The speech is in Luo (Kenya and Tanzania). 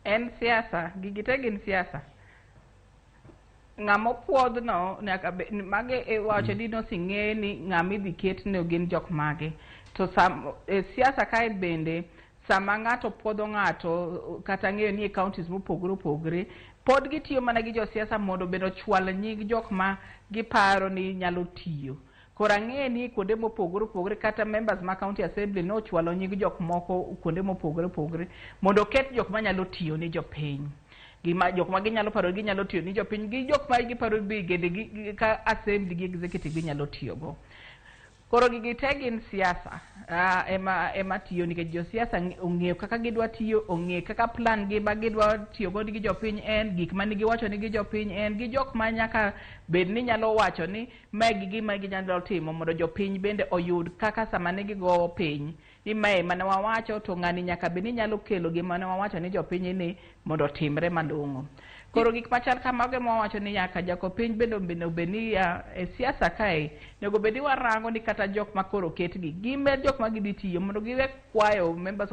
En siasa, gigi te gin siasa. Ng'ama opuodhno nyaka be, mage e wacho ni nosing'e ni ng'ama idhi ketne gin jok mage. To sam, e siasa kae bende sama ng'ato puodho ng'ato kata ng'eyo ni e counties mopogore opogore pod gitiyo mana gi josiasa mondo bende ochwal nying jok ma giparo ni nyalo tiyo. Koro ang'e ni kuonde mopogore opogore kata members ma county assembly nochwalo nying jok moko kuonde mopogore opogore mondo oket jok manyalo tiyo ni jopiny. Gima jok ma ginyalo paro ginyalo tiyo ni jopiny gi jok ma giparo bende gi ka assembly gi executive ginyalo tiyogo. Koro gigi te gin siasa ema tiyo nikech josiasa ong'eyo kaka gidwa tiyo, ong'eyo kaka plan gi ma gidwa tiyo go gi jopiny en, gik mane giwacho ni gi jopiny en, gi jok ma nyaka bed ni nyalo wacho ni mae gi gima ginyalo timo mondo jopiny bende oyud kaka sama ne gigowo piny ni mae mane wawacho to ng'ani nyaka bed ni nyalo kelo gima ne wawacho ni jopiny ni mondo otimre malong'o. Koro gik machal kamago ema wawacho ni nyaka jakopiny bende obed ni e siasa kae onego bed ni warango ni kata jok ma koro oketgi gimed jok ma gidhi tiyo mondo giwe kwayo members.